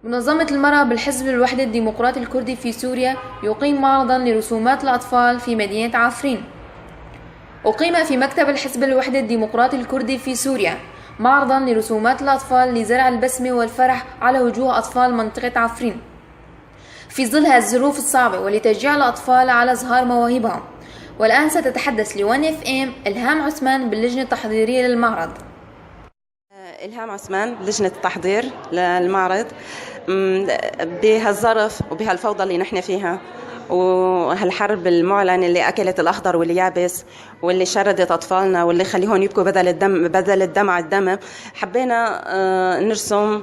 منظمة المرأة بالحزب الوحدة الديمقراطي الكردي في سوريا يقيم معرضا لرسومات الأطفال في مدينة عفرين. أقيم في مكتب الحزب الوحدة الديمقراطي الكردي في سوريا معرضا لرسومات الأطفال لزرع البسمة والفرح على وجوه أطفال منطقة عفرين في ظل هذه الظروف الصعبة، ولتشجيع الأطفال على إظهار مواهبهم. والآن ستتحدث ل 1 FM إلهام عثمان باللجنة التحضيرية للمعرض. إلهام عثمان، لجنة التحضير للمعرض. بهالظرف وبهالفوضى اللي نحن فيها وهالحرب المعلنة اللي أكلت الأخضر واليابس واللي شردت أطفالنا واللي خليهم يبكوا بدل الدم، بدل الدمع الدم، حبينا نرسم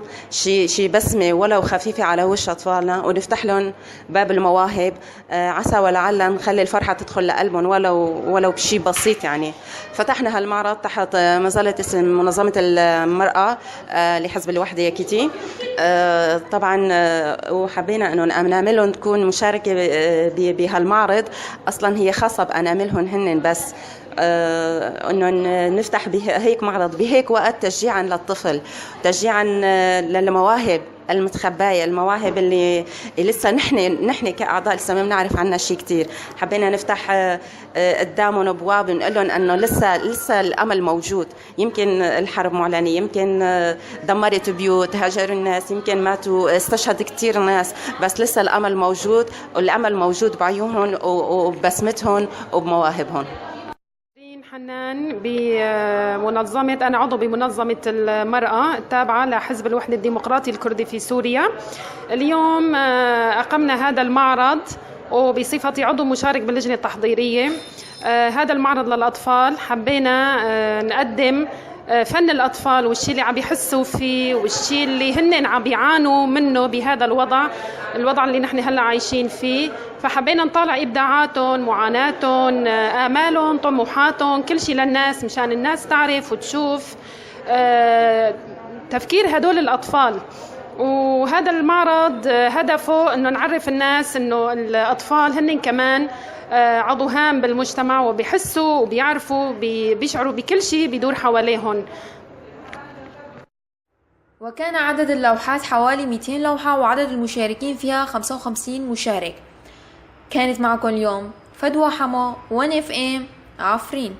شيء بسمة ولو خفيفة على وش أطفالنا ونفتح لهم باب المواهب، عسى ولعل نخلي الفرحة تدخل لقلبهم ولو بشيء بسيط. يعني فتحنا هالمعرض تحت مظلة اسم منظمة المرأة لحزب الوحدة يكيتي. طبعا وحبينا انه نعملهم تكون مشاركة بهالمعرض، اصلا هي خاصة باناملهم هن بس، انه نفتح بهيك معرض بهيك وقت تشجيعا للطفل، تشجيعا للمواهب المتخباية، المواهب اللي لسه نحن كأعضاء لسه ما بنعرف عنها شيء كثير. حبينا نفتح قدامهم ابواب، نقول لهم انه لسه الامل موجود. يمكن الحرب معلنه، يمكن دمرت بيوت، هاجروا الناس، يمكن ماتوا، استشهد كثير ناس، بس لسه الامل موجود، والامل موجود بعيونهم وبسمتهم وبمواهبهم. حنان بمنظمة، أنا عضو بمنظمة المرأة التابعة لحزب الوحدة الديمقراطي الكردي في سوريا. اليوم أقمنا هذا المعرض وبصفتي عضو مشارك باللجنة التحضيرية. هذا المعرض للأطفال، حبينا نقدم فن الأطفال والشيء اللي عم يحسوا فيه والشيء اللي هن عم بيعانوا منه بهذا الوضع اللي نحن هلا عايشين فيه. فحبينا نطالع إبداعاتهم، معاناتهم، آمالهم، طموحاتهم، كل شيء للناس مشان الناس تعرف وتشوف تفكير هدول الأطفال. وهذا المعرض هدفه انه نعرف الناس انه الاطفال هن كمان عضو هام بالمجتمع وبيحسوا وبيعرفوا، بيشعروا بكل شيء بيدور حواليهم. وكان عدد اللوحات حوالي 200 لوحة وعدد المشاركين فيها 55 مشارك. كانت معكم اليوم فدوى حما، 1 FM، عفرين.